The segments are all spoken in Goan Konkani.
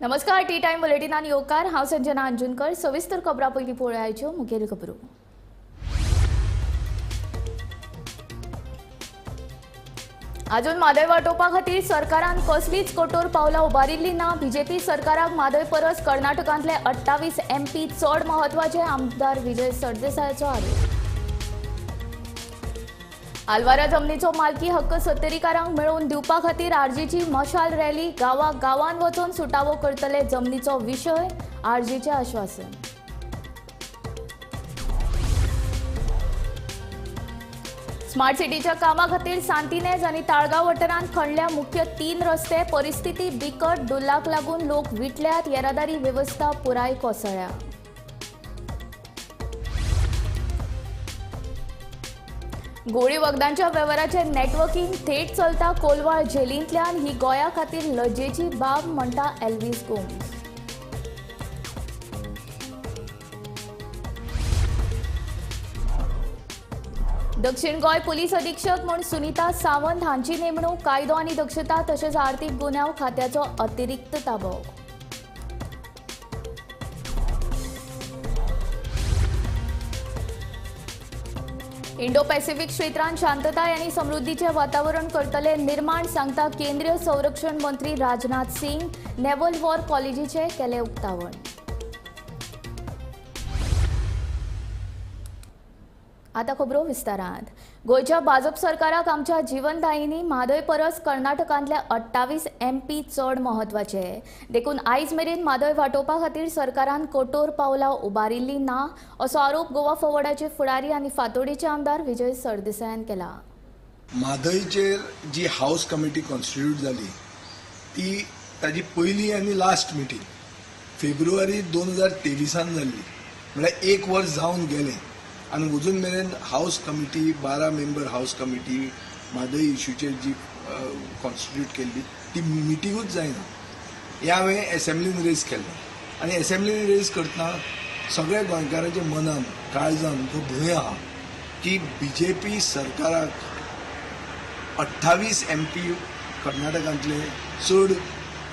नमस्कार, टी टाइम बुलेटिनान येवकार. हांव संजना अंजुनकर. सविस्तर खबरां पयलीं पळोवयाच्यो मुखेल खबरो. अजून म्हादय वाटोवपा खातीर सरकारान कसलीच कठोर पावलां उबारिल्ली ना. बीजेपी सरकाराक म्हादय परस कर्नाटकांतले 28 एमपी चड म्हत्वाचे, आमदार विजय सरदेसायाचो आरोप. आलवारा जमनीचो मालकी हक्क सत्तरीकारांक मेळोवन दिवपा खातीर आरजीची मशाल रॅली. गांवा गांवान वचून सुटावो करतले जमनीचो विशय, आरजीचें आश्वासन. स्मार्ट सिटीच्या कामा खातीर सांतिनेज आनी ताळगांव वाठारांत खणल्या मुख्य 3 रस्ते. परिस्थिती बिकट, डुल्लाक लागून लोक विटल्यात, येरादारी वेवस्था पुराय कोसळ्या. गोळी वखदांच्या वेव्हाराचें नेटवर्किंग थेट चलता कोलवाळ जेलींतल्यान, ही गोंया खातीर लजेची बाब म्हणटा एल्वीस गोम्स. दक्षिण गोंय पुलीस अधीक्षक म्हूण सुनीता सावंत हांची नेमणूक. कायदो आनी दक्षता तशेंच आर्थीक गुन्यांव खात्याचो अतिरिक्त ताबो. इंडो पॅसिफिक क्षेत्रांत शांतताय आनी समृद्धीचें वातावरण करतले निर्माण, सांगता केंद्रीय संरक्षण मंत्री राजनाथ सिंग. नेव्हल वॉर कॉलेजीचें केलें उक्तावण. आतां खबरो विस्तारांत. गोंयच्या भाजप सरकाराक आमच्या जिवनदायिनी म्हादय परस कर्नाटकांतले 28 एमपी चड म्हत्वाचे, देखून आयज मेरेन म्हादय वाटोवपा खातीर सरकारान कठोर पावलां उबारिल्ली ना, असो आरोप गोवा फॉरवर्डाचे फुडारी आनी फातोडीचे आमदार विजय सरदेसायान केला. म्हादयचेर जी हावस कमिटी कॉन्स्टिट्यूट जाली ती ताजी पयली आनी लास्ट मिटींग फेब्रुवारी 2023 जाल्ली, म्हळ्यार 1 वर्स जावन गेलें आनी अजून मेरेन house committee 12 member house committee Mhadei इश्यूचेर जी कॉन्स्टिट्यूट केल्ली ती मिटिंगूच जायना. हें हांवें एसेंब्लीन रेज केल्लें आनी एसेंब्लीन रेज करतना सगळ्या गोंयकारांच्या मनान काळजान जो भंय आहा की बीजेपी सरकाराक 28 एमपी कर्नाटकांतले चड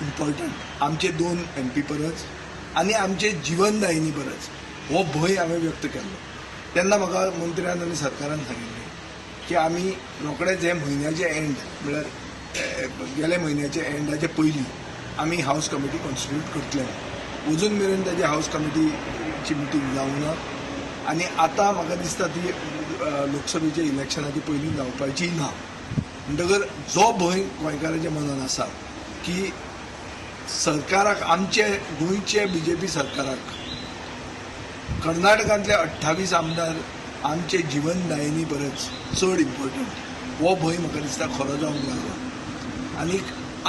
इम्पॉर्टंट, आमचे 2 एमपी परस आनी आमचे जिवनदायिनी परस, हो भंय हांवें व्यक्त केल्लो. तेन्ना म्हाका मंत्र्यान आनी सरकारान सांगिल्लें की आमी रोखडेच हे म्हयन्याचे एंड म्हळ्यार गेल्या म्हयन्याचे एंडाचे पयलीं आमी हावस कमिटी कॉन्स्टिट्यूट करतले. अजून मेरेन ताजी हावस कमिटीची मिटींग जावंक ना आनी आतां म्हाका दिसता ती लोकसभेच्या इलेक्शनाच्या पयलीं जावपाची ना. म्हणटकर जो भंय गोंयकारांच्या मनान आसा की सरकाराक, आमचे गोंयचे बीजेपी सरकाराक कर्नाटकांतले 28 आमदार आमचे जिवनदायिनी परस चड इम्पॉर्टंट, हो भंय म्हाका दिसता खरो जावंक लागला. आनी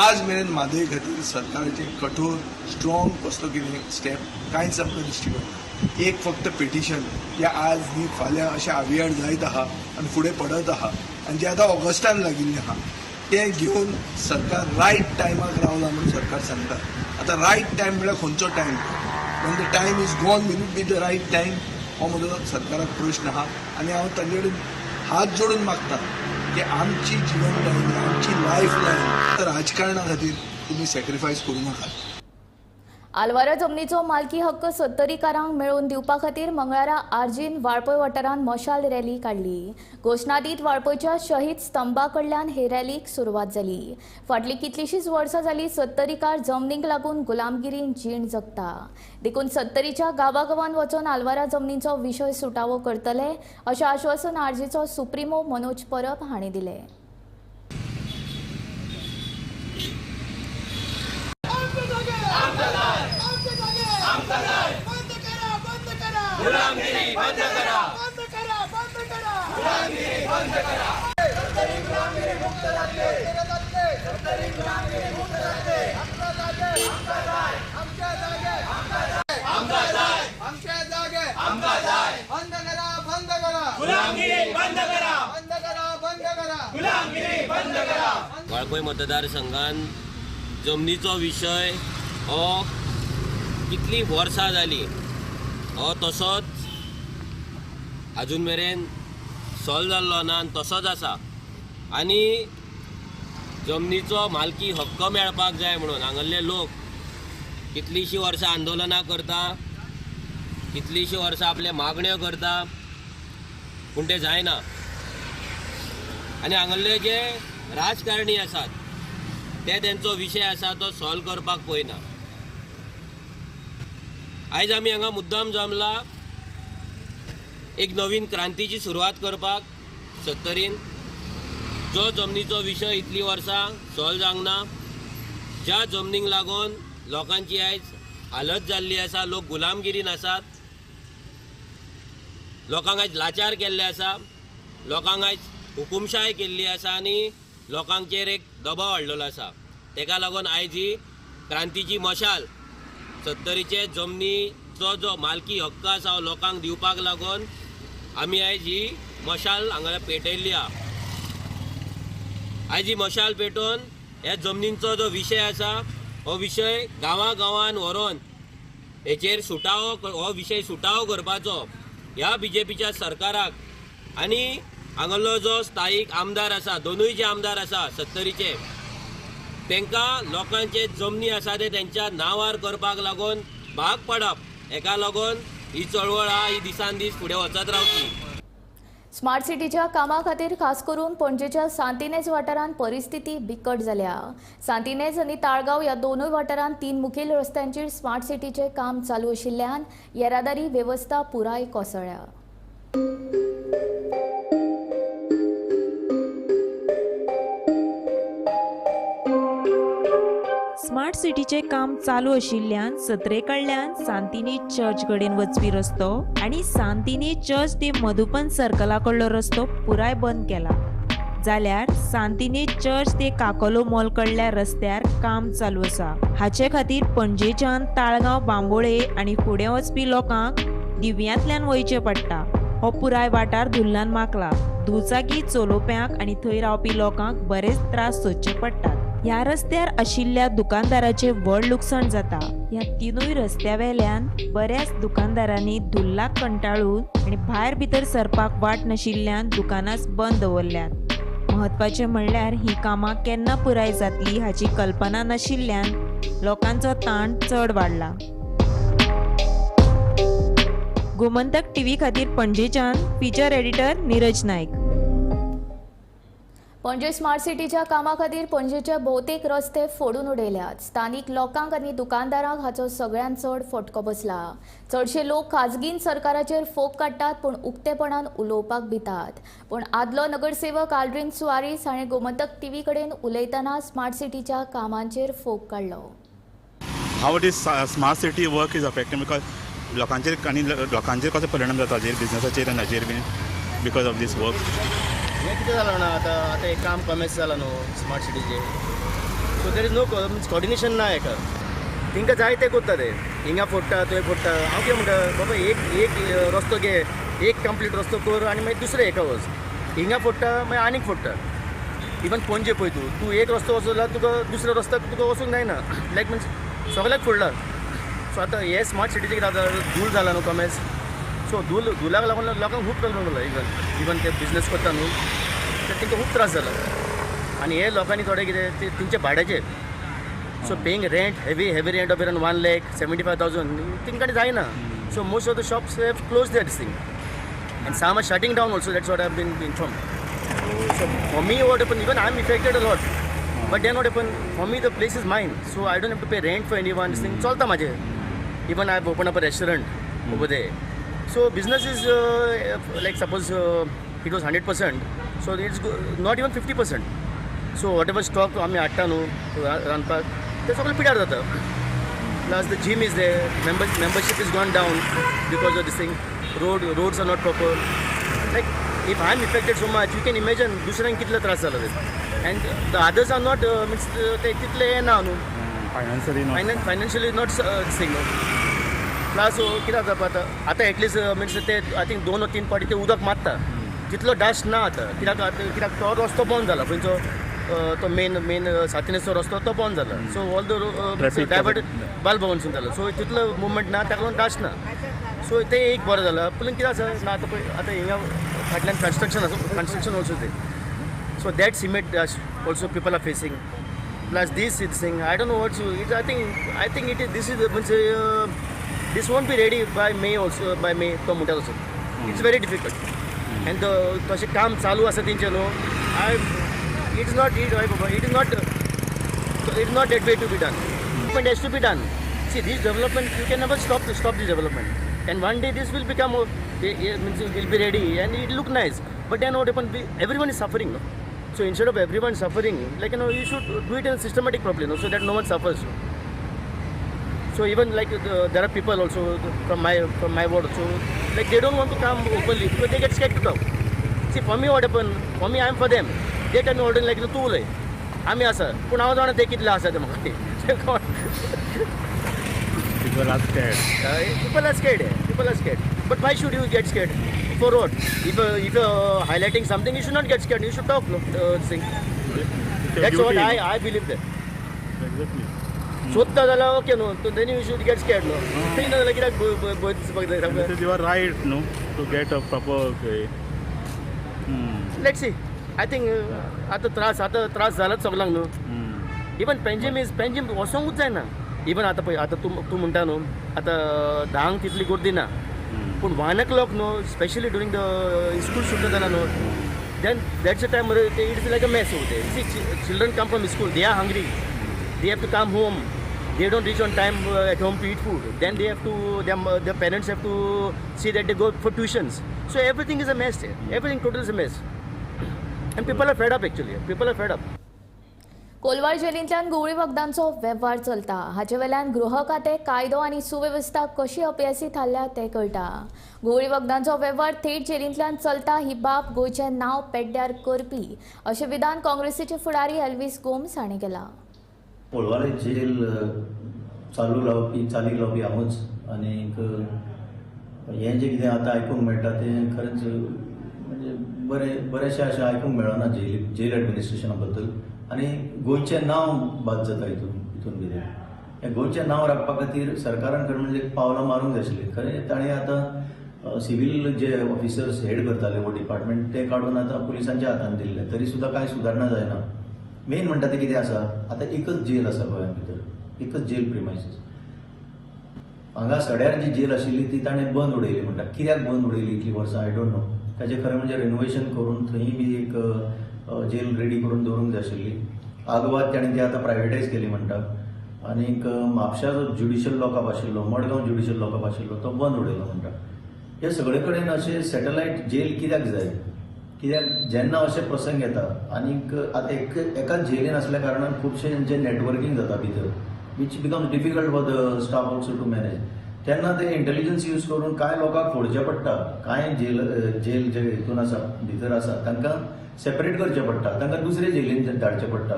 आज मेरेन म्हादय खातीर सरकाराचें कठोर स्ट्रॉंग कसलो कितें स्टेप कांयच आमकां दिश्टी पडना. एक फक्त पिटिशन जें आज न्ही फाल्यां अशें आवियार जायत आहा आनी फुडें पडत आहा आनी जें आतां ऑगस्टान लागिल्लें आहा तें घेवन सरकार रायट टायमाक रावलां म्हूण सरकार सांगता. आतां रायट टायम म्हळ्यार खंयचो time? When the time is gone, will it be the right time? हो म्हजो सरकाराक प्रश्न आहा आनी हांव तांचे कडेन हात जोडून मागता की आमची जिवनदायिनी, आमची लायफ लायन राजकारणा खातीर तुमी सॅक्रिफायस करूं नाकात. आलवारा जमनीचो मालकी हक्क सत्तरीकारांक मेळोवन दिवपा खातीर मंगळारा आरजीन वाळपय वाठारांत मशाल रॅली काडली. घोशणा दीत वाळपयच्या शहीद स्तंभा कडल्यान हे रॅलीक सुरवात जाली. फाटलीं कितलींशींच वर्सां जाली सत्तरीकार जमनीक लागून गुलामगिरीन जीण जगता, देखून सत्तरीच्या गांवागांवान वचून आलवारा जमनीचो विशय सुटावो करतले अशें आश्वासन आरजीचो सुप्रिमो मनोज परब हांणी दिलें. गुलामगिरी बंद करा, बंद करा, बंद करा, गुलामगिरी बंद करा. सत्तरी गुलामगिरी मुक्त जातले, सत्तरी गुलामगिरी मुक्त जातले. आमच्या जागे, आमका जाय, आमच्या जागे, आमका जाय, आमका जाय, आमच्या जागे, आमका जाय. बंद करा, बंद करा, गुलामगिरी बंद करा, बंद करा, बंद करा, गुलामगिरी बंद करा. वाळपय मतदारसंघान जमनीचो विशय हो कितली वर्सां जाली हो तसोच आजून मेरेन सॉल्व जाल्लो ना आनी तसोच आसा. आनी जमनीचो मालकी हक्क मेळपाक जाय म्हणून हांगासरले लोक कितलींशीं वर्सां आंदोलनां करता, कितलींशीं वर्सां आपले मागण्यो करता, पूण तें जायना. आनी हांगल्ले जे राजकारणी आसात ते तेंचो विशय आसा तो सॉल्व करपाक पळयना. आयज आमी हांगा मुद्दाम जमला एक नवीन क्रांतीची सुरवात करपाक. सत्तरीन जो जमनीचो विशय इतलीं वर्सां सॉल्व जावंक ना, ज्या जमनीक लागून लोकांची आयज हालत जाल्ली आसा, लोक गुलामगिरीन आसात, लोकांक आयज लाचार केल्ले आसा, लोकांक आयज हुकुमशाय केल्ली आसा आनी लोकांचेर एक दबाव हाडलेलो आसा. तेका लागून आयज ही क्रांतीची मशाल सत्तरीचे जमनीचो जो मालकी हक्क आसा हो लोकांक दिवपाक लागून आमी आयज ही मशाल हांगा पेटयल्ली आहा. आयज ही मशाल पेटोवन ह्या जमनींचो जो विशय आसा हो विशय गांवा गांवान व्हरोन हेचेर सुटावो, हो विशय सुटावो करपाचो ह्या बीजेपीच्या सरकाराक आनी हांगलो जो स्थायीक आमदार आसा, दोनूय जे आमदार आसा सत्तरीचे, तांकां लोकांचे जमनी आसा ते तेंच्या नांवार करपाक लागून भाग पडप, हेका लागून ही चळवळ आहा ही दिसान दीस फुडें वचत रावतली. स्मार्ट सिटीच्या कामा खातीर खास करून पणजेच्या सांतिनेज वाठारांत परिस्थिती बिकट जाल्या. सांतिनेज आनी ताळगांव ह्या दोनूय वाठारांत 3 मुखेल रस्त्यांचेर स्मार्ट सिटीचें काम चालू आशिल्ल्यान येरादारी वेवस्था पुराय कोसळ्ळ्या. स्मार्ट सिटीचे काम चालू आशिल्ल्यान सत्रे कडल्यान सांतिनेज चर्च कडेन वचपी रस्तो आनी सांतिनेज चर्च ते मधुपन सर्कला कडलो रस्तो पुराय बंद केला. जाल्यार सांतिनेज चर्च ते काकोलो मॉल कडल्या रस्त्यार काम चालू आसा. हाचे खातीर पणजेच्यान ताळगांव, बांबोळे आनी फुडें वचपी लोकांक दिव्यांतल्यान वयचें पडटा. हो पुराय वाठार धुल्लान माखला. दुचाकी चलोवप्यांक आनी थंय रावपी लोकांक बरेच त्रास सोंसचे पडटात. ह्या रस्त्यार आशिल्ल्या दुकानदाराचें व्हड लुकसाण जाता. ह्या तिनूय रस्त्या वेल्यान बऱ्याच दुकानदारांनी धुल्लाक कंटाळून आनी भायर भितर सरपाक वाट नाशिल्ल्यान दुकानांच बंद दवरल्यात. म्हत्वाचें म्हणल्यार ही कामां केन्ना पुराय जातली हाची कल्पना नाशिल्ल्यान लोकांचो ताण चड वाडला. गोमंतक टीव्ही खातीर पणजेच्यान feature editor Neeraj Naik. Panaji smart सिटीच्या कामा खातीर पणजेचे भोवतेक रस्ते फोडून उडयल्यात. स्थानीक लोकांक आनी दुकानदारांक हाचो सगळ्यांत चड फटको बसला. चडशे लोक खाजगीन सरकाराचेर फोग काडटात पूण उक्तेपणान उलोवपाक भितात. पूण आदलो नगरसेवक आल्ड्रीन सुआरीस हाणें गोमंतक टीव्ही कडेन उलयतना स्मार्ट सिटीच्या कामांचेर फोग काडलो. How this smart city work is affecting because लोकांचेर आनी लोकांचेर कसो परिणाम जाता हाजेर, बिजनसाचेर आनी हाजेर बीन because of this work? हें कितें जालां ना आतां, आतां एक काम कमेस जालां न्हू स्मार्ट सिटीचें. So there is no means coordination ना हेका. तेंकां जाय तें करता ते, हिंगा फोडटा थंय फोडटा. हांव कितें म्हणटा बाबा, एक एक रस्तो घे, एक कंप्लीट रस्तो कर आनी मागीर दुसरे हेका वच. हिंगा फोडटा मागीर आनीक फोडटा. इवन पणजे पळय तूं, तूं एक रस्तो वचत जाल्यार तुका दुसऱ्या रस्त्याक तुका वचूंक जायना. लायक मिन्स सगळ्याक फोडला. सो आतां हे स्मार्ट सिटीचें कितें जाता, धूल जाला न्हू कमेस. सो धुलाक लागून लोकांक खूब प्रॉब्लम जाला. इवन इवन ते बिजनस करता न्हू ते तांकां खूब त्रास जाला. आनी हे लोकांनी थोडे कितें ते तेंचे भाड्याचेर, so paying rent heavy heavy rent of around 1,75,000 तेंकां जायना. So most of the shops have close that thing and some are shutting down also. That's what I have been inform. So for me what happen, even I am affected a lot, but then what happen for me the place is mine, so I don't have to pay rent for anyone. This thing चलता म्हाजें. Even I have open up a restaurant over there. So business is like suppose it was 100%, so it's not even 50%. So whatever stock आमी हाडटा न्हू रांदपाक ते सगळें पिड्यार जाता. Plus the gym is there, membership is gone down because of this thing. Roads are not proper. Like if I am affected so much, you can imagine दुसऱ्यांक कितले त्रास जाला ते. And the others are not means ते तितले हें ना न्हू, financially not this thing. Plus कितें जाता आतां, आतां एटलिस्ट मिन्स ते I think 2 or 3 फावटी ते उदक मारता, तितलो डस्ट ना आतां. कित्याक कित्याक तो रस्तो बंद जाला, खंयचो तो मेन मेन सांतिनेजचो रस्तो तो बंद जाला. सो ऑल the diverted बालभवनसून जाला. सो तितलो मुवमेंट ना, ताका लागून डस्ट ना. सो तें एक बरें जालां. पूण कितें आसा ना आतां पळय आतां हिंगा फाटल्यान कन्स्ट्रक्शन आसा, कन्स्ट्रक्शन ऑल्सो ते. So that cement dust also people are facing. Plus this thing, I don't know what's it. I think it is this is means this won't be ready by May also, by May तो म्हणटा तसो. It's very difficult and तशें काम चालू आसा तेंचें न्हू. I it is not it, हय बाबा, it is not that way to be done. Development has to be done. See, this development, you can never stop this development. And one day this will become, means it will be ready and it look nice. But then what happen? Everyone is suffering, no? So instead of everyone suffering, like you should do it in a systematic properly, no? So that no one suffers. So even like there are people also from my ward also, like they don't want to come openly because they get scared to talk. See, for me what happen? For me, I am for them. They tell me already like तूं उलय, आमी आसा, पूण हांव जाणा ते कितले आसा ते म्हाका. People are scared. People are scared. People are scared. But why should you get scared? For what? If highlighting something, you should not get scared. You should talk. No, thing. It's your That's what duty. I believe that. Exactly. सोदता जाल्यार ओके न्हू, so then you should get scared, no? ना जाल्यार कित्याक भंय दिसपाक जाय? This is your right, no, to get a proper. Okay. Let's see. I think आतां त्रास जालाच सगळ्यांक न्हू. इवन पेंजीम is Panjim वचोंकूच जायना. इवन आतां पळय, आतां तूं म्हणटा न्हू, आतां 10क तितली गर्दी ना, पूण 1 o'clock न्हू, स्पेशली ड्युरींग the school सुटता तेन्ना न्हू, then that's a time it is like a mess over. See, children come from school, they are hungry, they have to come home, they don't reach on time at home to eat food, then they have to them their parents have to see that they go for tuitions. So everything is a mess there. Everything total is a mess and people are fed up. Actually, people are fed up. Colva जेलींतल्यान घुंवळी वखदांचो वेव्हार चलता. हाचे वेल्यान गृह खातें कायदो आनी सुवेवस्था कशी अपेसी थारल्या तें कळटा. घुंवळी वखदांचो वेव्हार थेट जेलींतल्यान चलता ही बाब गोंयचें नांव पेड्ड्यार करपी, अशें विधान काँग्रेसीचे फुडारी एल्वीस गोम्स हांणी केलां. कोलवाळे जेल चालू लावपी, चालीक लावपी हांवूच. आनीक हें जें कितें आतां आयकूंक मेळटा तें खरेंच म्हणजे बरें बरेंशें अशें आयकूंक मेळना जेल जेल एडमिनिस्ट्रेशना बद्दल. आनी गोंयचें नांव बाद जाता हितून कितें. हें गोंयचें नांव राखपा खातीर सरकारान खरें म्हणजे पावलां मारूंक जाय आशिल्लीं. खरें ताणें आतां सिवील जे ऑफिसर्स हेड करताले हो डिपार्टमेंट, ते काडून आतां पुलिसांच्या हातान दिल्ले, तरी सुद्दां कांय सुदारणा जायना. मेन म्हणटा तें कितें आसा, आतां एकच जेल आसा गोंयांत भितर, एकच जेल प्रिमायसीस. हांगा सड्यार जी जेल आशिल्ली ती ताणें बंद उडयली म्हणटा. कित्याक बंद उडयली इतलीं वर्सां, I don't know. ताजें खरें म्हणजे रेनोवेशन करून थंय बी एक जेल रेडी करून दवरूंक जाय आशिल्ली. आगवाद ताणें ती आतां प्रायवेटायज केली म्हणटा. आनीक म्हापशा जो ज्युडिशियल लॉकअप आशिल्लो, मडगांव ज्युडिशियल लॉकअप आशिल्लो, तो बंद उडयलो म्हणटा. हे सगळे कडेन अशे सॅटलायट जेल कित्याक जाय? कित्याक जेन्ना अशे प्रसंग येता, आनीक आतां एक एकाच जेलीन आसल्या कारणान खुबशे जे नेटवर्कींग जाता भितर, which becomes difficult for the staff also to manage. तेन्ना ते इंटेलिजन्स यूज करून कांय लोकांक फोडचें पडटा. कांय जेल जेल जे हितून आसा, भितर आसा, तांकां सेपरेट करचें पडटा, तांकां दुसरे जेलीन धाडचें पडटा.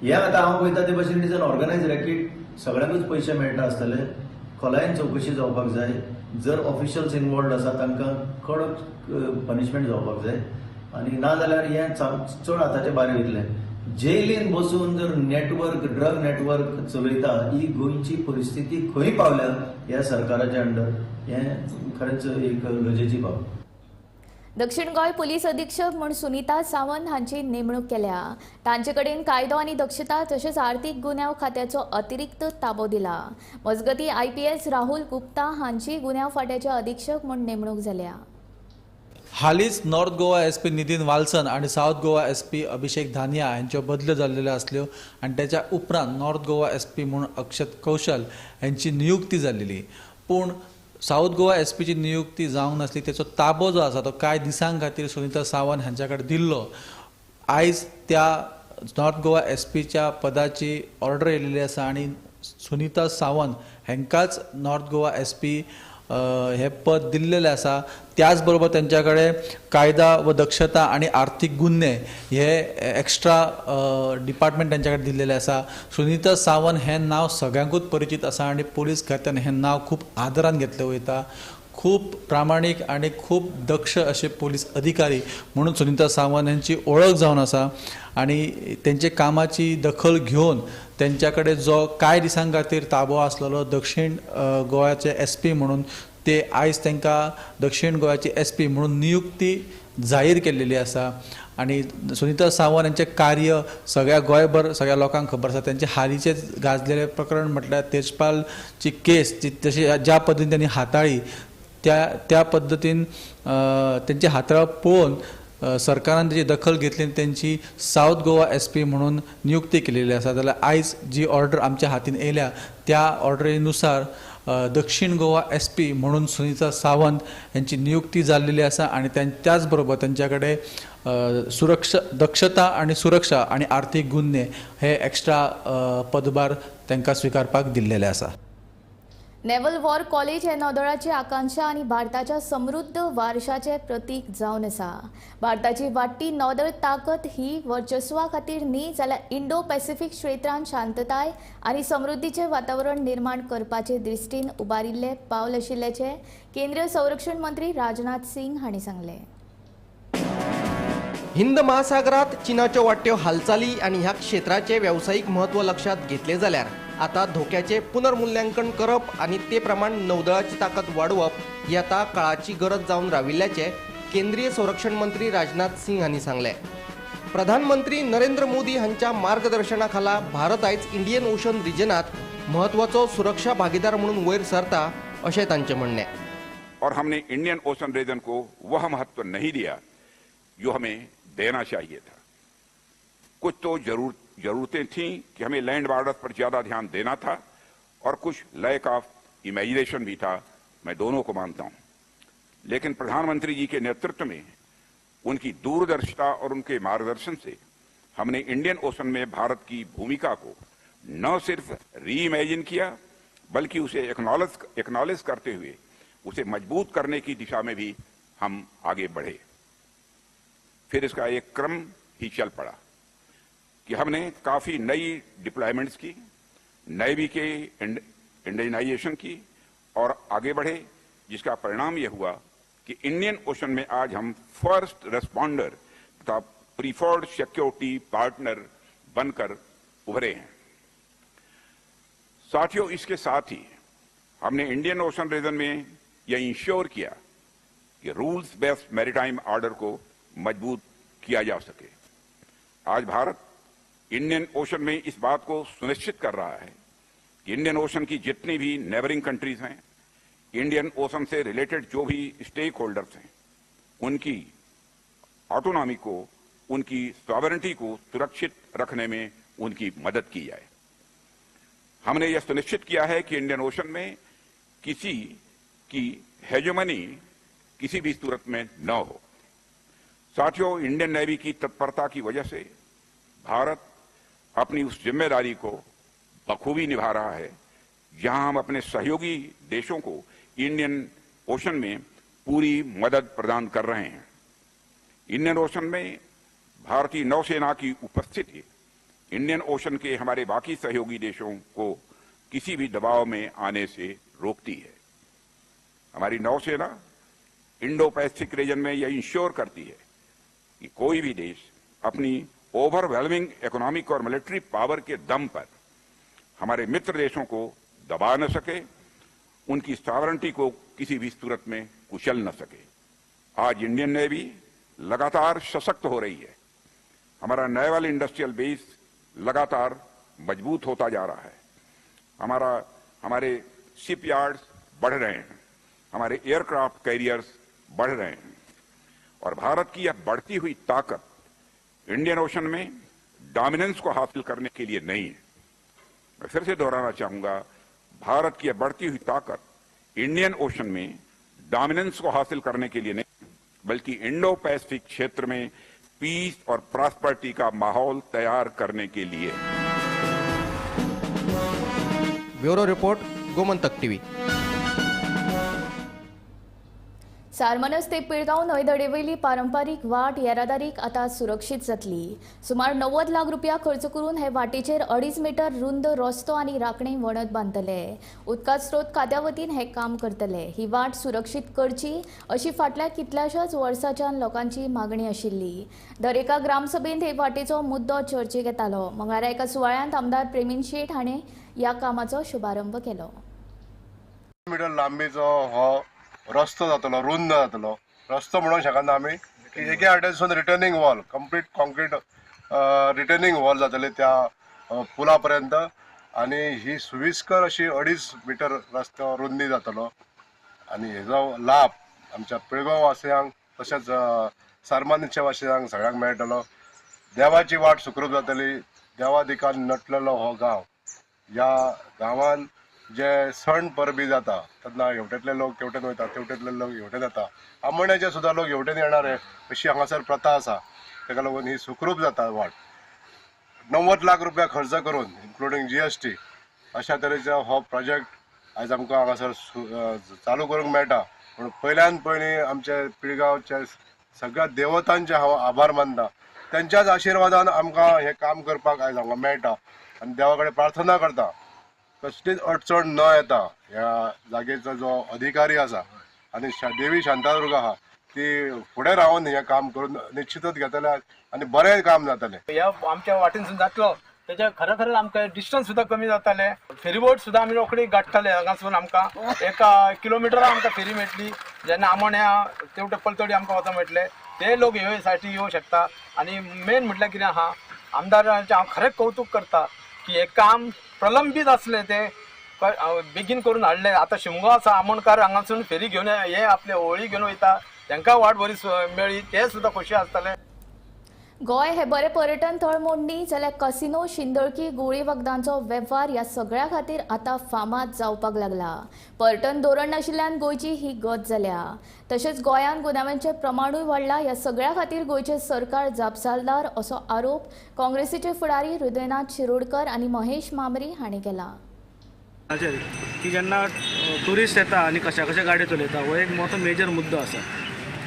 हें आतां हांव पळयता ते भशेन it is an organized racket. सगळ्यांकूच पयशे मेळटा आसतले. खोलायेन चवकशी जावपाक जाय. जर ऑफिशियल्स इनवॉल्ड आसा तांकां कडक पनिशमेंट जावपाक जाय आनी ना जाल्यार हें चड हाताचे भायर वयतलें. जेलीन बसून जर नेटवर्क, ड्रग नेटवर्क चलयता, ही गोंयची परिस्थिती खंय पावल्या ह्या सरकाराच्या अंडर, हें खरेंच एक लजेची बाब. दक्षिण गोंय पुलीस अधीक्षक म्हूण सुनीता सावंत हांची नेमणूक केल्या. तांचे कडेन कायदो आनी दक्षता तशेंच आर्थीक गुन्यांव खात्याचो अतिरिक्त ताबो दिला. मजगतीं, आयपीएस राहुल गुप्ता हांची गुन्यांव फांट्याचे अधीक्षक म्हूण नेमणूक जाल्या. हालींच नॉर्थ गोवा एसपी नितीन वाल्सन आनी सावथ गोवा एसपी अभिषेक धानिया हांच्यो बदल्यो जाल्ल्यो आसल्यो आनी तेच्या उपरांत नॉर्थ गोवा एसपी म्हूण अक्षत कौशल हांची नियुक्ती जाल्ली. पूण सावथ गोवा एसपीची नियुक्ती जावंक नासली. तेचो ताबो जो आसा तो कांय दिसां खातीर सुनीता सावंत हांच्या कडेन दिल्लो. आयज त्या नॉर्थ गोवा एसपीच्या पदाची ऑर्डर येयलेली आसा आनी सुनीता सावंत हांकांच नॉर्थ गोवा एसपी हें पद दिल्लेलें आसा. त्याच बरोबर तेंच्या कडेन कायदा व दक्षता आनी आर्थीक गुन्हे हे एक्स्ट्रा डिपार्टमेंट तेंच्या कडेन दिल्लेलें आसा. सुनीता सावंत हें नांव सगळ्यांकूच परिचीत आसा आनी पुलीस खात्यान हें नांव खूब आदरान घेतलें वयता. खूब प्रामाणीक आनी खूब दक्ष अशे पुलीस अधिकारी म्हणून सुनीता सावंत हांची वळख जावन आसा. आनी तेंचे कामाची दखल घेवन तेंच्या कडेन जो कांय दिसां खातीर ताबो आसलेलो दक्षीण गोव्याचे एस पी म्हणून, ते आयज तांकां दक्षीण गोव्याचे एस पी म्हणून नियुक्ती जाहीर केल्लेली आसा आनी सुनीता सावंत हांचें कार्य सगळ्या गोंयभर सगळ्या लोकांक खबर आसा. तेंचे हालींचें गाजलेलें प्रकरण म्हटल्यार तेजपालची केस जी तशी ज्या पद्दतीन त्यांनी हाताळ्ळी त्या पद्दतीन तेंचे हाताळप पळोवन सरकारान तेजी दखल घेतली आनी तेंची सावथ गोवा SP म्हणून नियुक्ती केलेली आसा. जाल्यार आयज जी ऑर्डर आमच्या हातीन येयल्या त्या ऑर्डरीनुसार दक्षिण गोवा SP म्हणून सुनीता सावंत यांची नियुक्ती जाल्लेली आसा आनी त्याच बरोबर तेंच्या कडेन सुरक्षा दक्षता आनी सुरक्षा आनी आर्थीक गुन्हे हे एक्स्ट्रा पदभार तांकां स्विकारपाक दिल्लेले आसा. नेव्हल वॉर कॉलेज हे नौदळाची आकांक्षा आनी भारताच्या समृद्ध वारशाचें प्रतीक जावन आसा. भारताची वाडटी नौदळ ताकद ही वर्चस्वा खातीर न्ही जाल्यार इंडो पॅसिफिक क्षेत्रांत शांतताय आनी समृद्धीचें वातावरण निर्माण करपाचे दृश्टीन उबारिल्लें पावल आशिल्ल्याचें केंद्रीय संरक्षण मंत्री राजनाथ सिंग हांणी सांगलें. हिंद महासागरात चीनाच्यो वाडट्यो हालचाली आनी ह्या क्षेत्राचें वेवसायीक म्हत्व लक्षांत घेतलें जाल्यार आतां धोक्याचें पुनर्मुल्यांकन करप आनी ते प्रमाण नौदळाची ताकद वाडोवप ही आतां काळाची गरज जावन राविल्ल्याचें केंद्रीय संरक्षण मंत्री राजनाथ सिंग हांणी सांगलें. प्रधानमंत्री नरेंद्र मोदी हांच्या मार्गदर्शना खाला भारत आयज इंडियन ओशन रिजनात म्हत्वाचो सुरक्षा भागीदार म्हणून वयर सरता अशें तांचें म्हणणें. और हमने इंडियन ओशन रीजन को वह महत्व नहीं दिया जो हमें देना चाहिए था. कुछ तो जरूरतें थीं कि हमें लैंड बॉर्डर पर ज्यादा ध्यान देना था और कुछ लैक ऑफ इमेजिनेशन भी था. मैं दोनों को मानता हूं, लेकिन प्रधानमंत्री जी के नेतृत्व में उनकी दूरदर्शिता और उनके मार्गदर्शन से हमने इंडियन ओशन में भारत की भूमिका को न सिर्फ रीइमेजिन किया बल्कि उसे एक्नॉलेज करते हुए उसे मजबूत करने की दिशा में भी हम आगे बढ़े. फिर इसका एक क्रम ही चल पड़ा कि हमने काफी नई डिप्लॉयमेंट्स की, नेवी के इंडियनाइजेशन की और आगे बढ़े, जिसका परिणाम यह हुआ कि इंडियन ओशन में आज हम फर्स्ट रेस्पॉन्डर तथा प्रीफर्ड सिक्योरिटी पार्टनर बनकर उभरे हैं. साथियों, इसके साथ ही हमने इंडियन ओशन रीजन में यह इंश्योर किया कि रूल्स बेस्ड मैरीटाइम ऑर्डर को मजबूत किया जा सके. आज भारत इंडियन ओशन में इस बात को सुनिश्चित कर रहा है कि इंडियन ओशन की जितनी भी नेबरिंग कंट्रीज हैं, इंडियन ओशन से रिलेटेड जो भी स्टेक होल्डर्स हैं, उनकी ऑटोनॉमी को, उनकी सॉवरेनिटी को सुरक्षित रखने में उनकी मदद की जाए. हमने यह सुनिश्चित किया है कि इंडियन ओशन में किसी की हेजेमनी किसी भी सूरत में न हो. साथियों, इंडियन नेवी की तत्परता की वजह से भारत अपनी उस जिम्मेदारी को बखूबी निभा रहा है जहां हम अपने सहयोगी देशों को इंडियन ओशन में पूरी मदद प्रदान कर रहे हैं. इंडियन ओशन में भारतीय नौसेना की उपस्थिति इंडियन ओशन के हमारे बाकी सहयोगी देशों को किसी भी दबाव में आने से रोकती है. हमारी नौसेना इंडो पैसिफिक रीजन में यह इंश्योर करती है कि कोई भी देश अपनी ओवरवेलमिंग इकोनॉमिक और मिलिट्री पावर के दम पर हमारे मित्र देशों को दबा न सके, उनकी सॉवरेनिटी को किसी भी सूरत में कुचल न सके. आज इंडियन नेवी लगातार सशक्त हो रही है. हमारा नेवल इंडस्ट्रियल बेस लगातार मजबूत होता जा रहा है. हमारे शिपयार्ड्स बढ़ रहे हैं, हमारे एयरक्राफ्ट कैरियर्स बढ़ रहे हैं और भारत की यह बढ़ती हुई ताकत इंडियन ओशन में डोमिनेंस को हासिल करने के लिए नहीं है. मैं फिर से दोहराना चाहूंगा, भारत की यह बढ़ती हुई ताकत इंडियन ओशन में डोमिनेंस को हासिल करने के लिए नहीं, बल्कि इंडो पैसिफिक क्षेत्र में पीस और प्रॉस्पेरिटी का माहौल तैयार करने के लिए. Bureau report, Gomantak TV. Sarmanas ते पिळगांव न्हंयधडेवयली पारंपारीक वाट येरादारीक आतां सुरक्षीत जातली. सुमार 90 लाख रुपया खर्च करून हे वाटेचेर 2.5 मीटर रुंद रस्तो आनी राखणे वणत बांदतले. उदका स्रोत खात्या वतीन हें काम करतले. ही वाट सुरक्षीत करची अशी फाटल्या कितल्याशाच वर्सांच्यान लोकांची मागणी आशिल्ली. दरेका ग्रामसभेंत हे वाटेचो मुद्दो चर्चेक येतालो. मंगळारा एका सुवाळ्यांत आमदार प्रेमीन शेट हाणें ह्या कामाचो शुभारंभ केलो. मीटर लांबीचो हो रस्तो जातलो, रुंद जातलो रस्तो म्हणूंक शकना आमी, की एके वाटेनसून retaining wall, complete concrete retaining wall जातली त्या पुला पर्यंत आनी ही सुविस्कर अशी 2.5 मिटर रस्तो रुंदी जातलो आनी हेजो लाभ आमच्या पिळगांव वासियांक तशेंच सारमानीच्या वासियांक सगळ्यांक मेळटलो. देवाची वाट सुखरूप जातली. देवा दिकान नटलेलो हो गांव. ह्या गांवान जे सण परबी जाता तेन्ना हेवटेंतले लोक तेवटेन वयता, तेवटेंतले लोक हेवटेन येता, आमोण्याचे सुद्दां लोक हेवटेन येणार अशी हांगासर प्रथा आसा. ताका लागून ही सुखरूप जाता वाट. 90 लाख रुपया खर्च करून इन्क्लुडींग GST अशा तरेचो हो प्रोजेक्ट आयज आमकां हांगासर चालू करूंक मेळटा. पूण पयल्यान पयलीं आमच्या पिळगांवच्या सगळ्या देवतांचे हांव आभार मानता. तेंच्याच आशिर्वादान आमकां हें काम करपाक आयज हांगा मेळटा आनी देवा कडेन प्रार्थना करता कसलीच अडचण न येता ह्या जागेचो जो अधिकारी आसा आनी देवी शांतादुर्गा आहा ती फुडें रावन हें काम करून निश्चितच घेतले आनी बरें काम जातलें. ह्या आमच्या वाटेनसून जातलो तेच्या खरें खरें आमकां डिस्टन्स सुद्दां कमी जातालें. फेरीबोट सुद्दां आमी रोखडी गांठटाले. हांगासून आमकां 1 किलोमिटरा आमकां फेरी मेळटली. जेन्ना आमोण्या तेवटे पलतडी आमकां वचोंक मेळटलें. ते लोक ह्यो सायटी येवंक शकता. आनी मेन म्हटल्यार कितें आहा, आमदारांचें हांव खरें कौतूक करता की हें काम प्रलंबीत आसलें तें बेगीन करून हाडलें. आतां शिमगो आसा, आमोणकार हांगासून फेरी घेवन हे आपले होळी घेवन वयता, तांकां वाट बरी मेळ्ळी, ते सुद्दां खोशी आसतले. गोंय हे बरें पर्यटन थळ म्हूण न्ही जाल्यार कसिनो, शिंदळकी, गोळी वखदांचो वेव्हार ह्या सगळ्या खातीर आतां फामाद जावपाक लागला. पर्यटन धोरण नाशिल्ल्यान गोंयची ही गत जाल्या. तशेंच गोंयांत गुन्यांवांचें प्रमाणूय वाडलां. ह्या सगळ्या खातीर गोंयचें सरकार जापसालदार असो आरोप काँग्रेसीचे फुडारी हृदयनाथ शिरोडकर आनी महेश मामरी हांणी केला. की जेन्ना ट्युरिस्ट येता आनी कशा कशा गाडी चलयता हो एक मोठो मेजर मुद्दो आसा.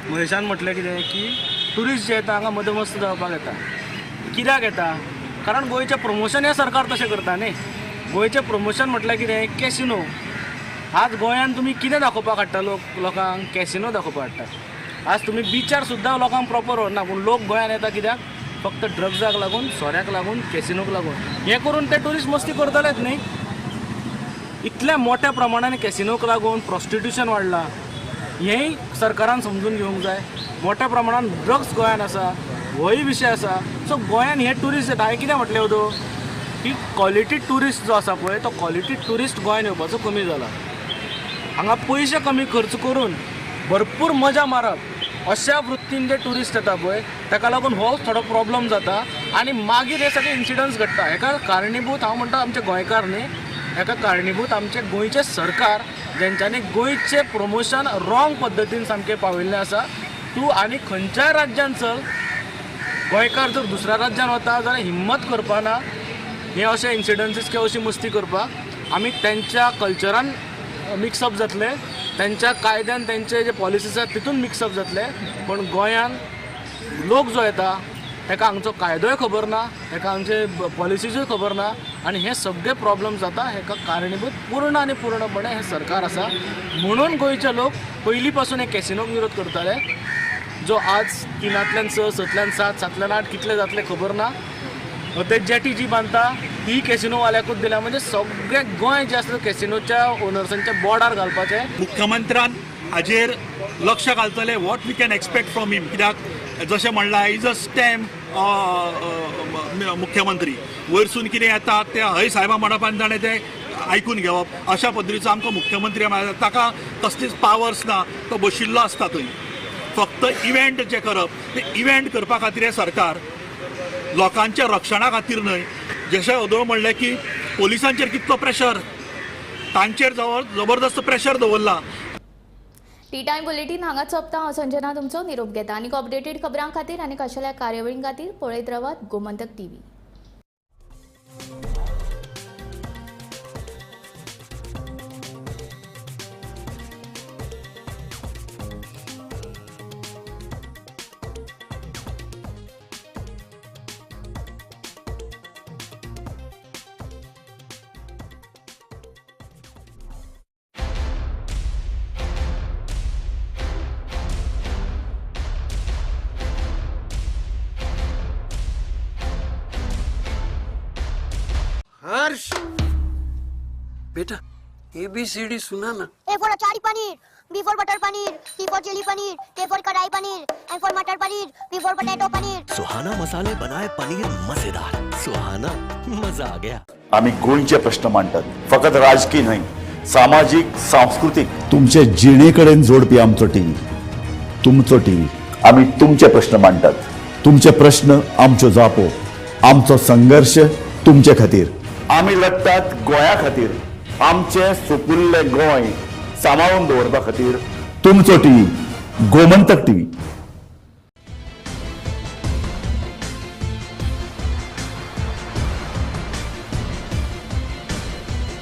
महेशान म्हटलें कितें की ट्युरिस्ट जे येता हांगा मदमस्त जावपाक येता. कित्याक येता? कारण गोंयचें प्रमोशन हें सरकार तशें करता न्ही. गोंयचें प्रमोशन म्हटल्यार कितें? कॅसिनो. आज गोंयांत तुमी कितें दाखोवपाक हाडटा लोकांक? कॅसिनो दाखोवपाक हाडटा. आज तुमी बिचार सुद्दां लोकांक प्रॉपर व्हरना, पूण लोक गोंयांत येता कित्याक? फक्त ड्रग्साक लागून, सोऱ्याक लागून, कॅसिनोक लागून. हें करून ते ट्युरिस्ट मस्ती करतलेच न्ही. इतल्या मोठ्या प्रमाणान कॅसिनोक लागून प्रोस्टिट्युशन वाडलां, हेंय सरकारान समजून घेवंक जाय. मोठ्या प्रमाणान ड्रग्स गोंयांत आसा, होय विशय आसा. सो गोंयांत हे ट्युरिस्ट येता. हांवें कितें म्हटलें होतो की क्वॉलिटी ट्युरिस्ट जो आसा पळय तो क्वॉलिटी ट्युरिस्ट गोंयांत येवपाचो कमी जाला. हांगा पयशे कमी खर्च करून भरपूर मजा मारप अशा वृत्तीन जे ट्युरिस्ट येता पळय ताका लागून हो थोडो प्रॉब्लम जाता आनी मागीर हे सगळे इन्सिडंट्स घडटा. हेका कारणीभूत हांव म्हणटा आमचे गोंयकार न्ही, हेका कारणीभूत आमचें गोंयचें सरकार, जेंच्यांनी गोंयचें प्रमोशन रॉंग पद्दतीन सामकें पावयल्लें आसा. तूं आनी खंयच्याय राज्यान चल, गोंयकार जर दुसऱ्या राज्यान वता जाल्यार हिम्मत करपाना हे अशे इन्सिडन्सीस किंवा अशी मस्ती करपाक. आमी तेंच्या कल्चरान मिक्सअप जातले, तेंच्या कायद्यान तेंचे जे पॉलिसीज आसात तितून मिक्सअप जातले. पूण गोंयान लोक जो येता ताका हांगचो कायदोय खबर ना, ताका हांगचे पॉलिसीजूय खबर ना आनी हे सगळे प्रॉब्लम जाता. हेका कारणीभूत पूर्ण आनी पूर्णपणे हें सरकार आसा. म्हणून गोंयचे लोक पयलीं पासून हे कॅसिनोक विरोध करताले, जो आज 3 6, 6 7, 7 8 कितले जातले खबर ना. ते जेटी जी बांदता ती कॅसिनोवाल्याकूच दिल्या. म्हणजे सगळे गोंय जे आसा कॅसिनोच्या ओनर्सांच्या बोर्डार घालपाचें. मुख्यमंत्र्यान हाजेर लक्ष घालतले. What we can expect from him, कित्याक जशें म्हणलां is a stamp मुख्यमंत्री वयरसून कितें येता तें हय साहेबा म्हणप आनी ताणें तें आयकून घेवप अशा पद्दतीचो आमकां मुख्यमंत्री ताका कसलीच पावर्स ना, तो बशिल्लो आसता थंय. फक्त इव्हेंट जे करप ते इव्हेंट करपा खातीर हें सरकार, लोकांच्या रक्षणा खातीर न्हय. जशें अदोळ म्हणलें की पोलिसांचेर कितलो प्रेशर, तांचेर जबरदस्त प्रेशर दवरला. टी टायम बुलेटीन हांगाच सोंपता. हांव संजना तुमचो निरोप घेता. आनी अपडेटेड खबरां खातीर आनी खाशेल्या कार्यावळीं खातीर पळयत रावात गोमंतक टीव्ही. हर्ष बेटा, एबीसीडी सुना ना। A for achari paneer, B for butter paneer, C for chilli paneer, K for kadai paneer, M for matar paneer, P for potato paneer. Suhana मसाले बनाए पनीर मजेदार, सुहाना मजा आ गया। आमी गोंयचे प्रश्न मांडटात, फकत राजकीय न्हय, सामाजीक, सांस्कृतीक, तुमचे जिणे कडेन जोडपी आमचो टीव्ही, तुमचो टीव्ही। आमी तुमचे प्रश्न मांडटात, तुमचे प्रश्न आमच्यो जापो, आमचो संघर्श तुमचे खातीर। आमी लढटात गोंया खातीर, आमचे सुपुल्ले गोंय सांबाळून दवरपा खातीर। तुमचो टीव्ही, गोमंतक टीव्ही।